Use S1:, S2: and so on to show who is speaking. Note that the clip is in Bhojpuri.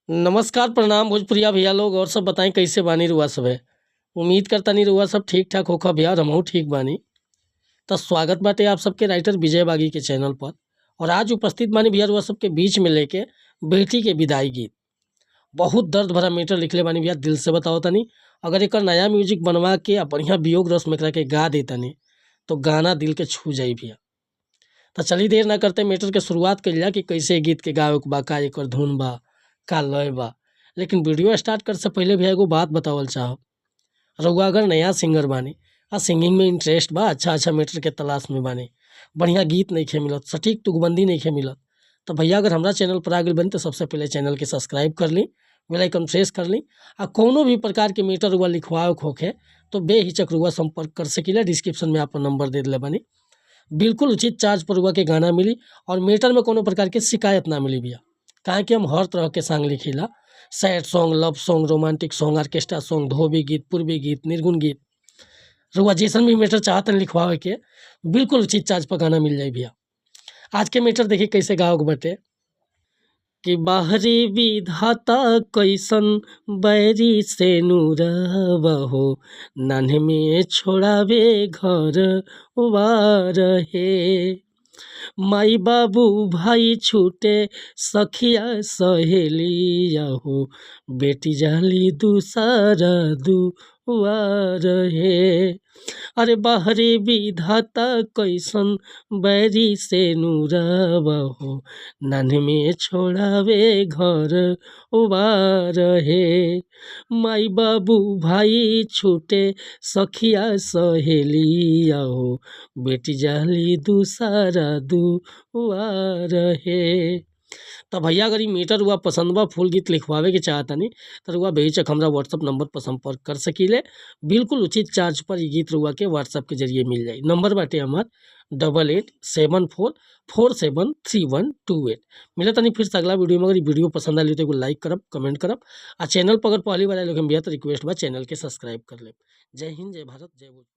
S1: नमस्कार, प्रणाम भोजपुरिया भैया लोग। और सब बताई, कैसे बानी रुआ सब? उम्मीद करतानी रुआ सब ठीक ठाक होखा भैया और हमहू ठीक बानी। तो स्वागत बाटे आप सबके राइटर विजय बागी के चैनल पर। और आज उपस्थित बानी भैया रुआ सबके बीच में लेके बेटी के विदाई गीत। बहुत दर्द भरा मैटर लिखले बानी भैया, दिल से बताओ तनी। अगर एकर नया म्यूजिक बनवा के आ बढ़िया वियोग रस में एकरा के गा देतनी तो गाना दिल के छू जाई भैया। तो चलिए, देर ना करते मैटर के शुरुआत कइल जा कि कैसे गीत के गावे के बा, का एकर धुन बा, का लय बा। लेकिन वीडियो स्टार्ट करे से पहले भैया एगो बात बतावल चाहब। रउआ अगर नया सिंगर बानी आ सिंगिंग में इंटरेस्ट बा, अच्छा अच्छा मैटर के तलाश में बानी, बढ़िया गीत नइखे मिलत, सटीक तुकबंदी नइखे मिलत, तो भैया अगर हमरा चैनल पर आ गइल बानी तो सबसे पहले चैनल के सब्सक्राइब कर ली, बेल आइकन प्रेस कर ली। आ कौनो भी प्रकार के मैटर रुआ लिखवावे के होखे तो बेहिचक रुआ संपर्क कर सकीला। डिस्क्रिप्शन में आपन नंबर दे देले बानी। बिल्कुल उचित चार्ज पर रुआ के गाना मिली और मैटर में कोनो प्रकार के शिकायत ना मिली भैया। काहे कि हम हर तरह के song लिखीला: sad song, love song, romantic song, orchestra song, धोबी गीत, पूर्वी गीत, निर्गुण गीत। रुआ जैसन भी मैटर चाहतन लिखवावे के, बिल्कुल उचित चार्ज पर गाना मिल जाई भैया। आज के मैटर देखिए कैसे गावे के बाटे कि बाहरी विधाता कैसन बैरी से नूरब हो, नान्हे में छोड़ावे घर वार हे। माई बाबू भाई छूटे, सखिया सहेलिया हो, बेटी जाली दूसर दुआर हे। अरे बाहरी विधाता कैसन बैरी से नूरब हो, नान्हे में छोड़ावे घर वार हे। माई बाबू भाई छूटे, सखिया सहेलिया हो, बेटी जाली दूसरा दुआर हे। तो भैया अगर ई मैटर रुआ पसंद बा, फुल गीत लिखवावे के चाहतनी, तो रुआ बेहिचक हमरा व्हाट्सअप नंबर पर संपर्क कर सकीले। बिल्कुल उचित चार्ज पर ई गीत रुआ के व्हाट्सअप के जरिए मिल जाई। नंबर बाटे हमार 8874473128। मिलत तनी फिर से अगला वीडियो में। अगर ई वीडियो पसंद आइल तो एगो लाइक करब, कमेंट करब आ चैनल पर अगर पहली बार आइल भैया तो रिक्वेस्ट बा, चैनल के सब्सक्राइब कर लेब। जय हिंद, जय भारत, जय भोजपुरी।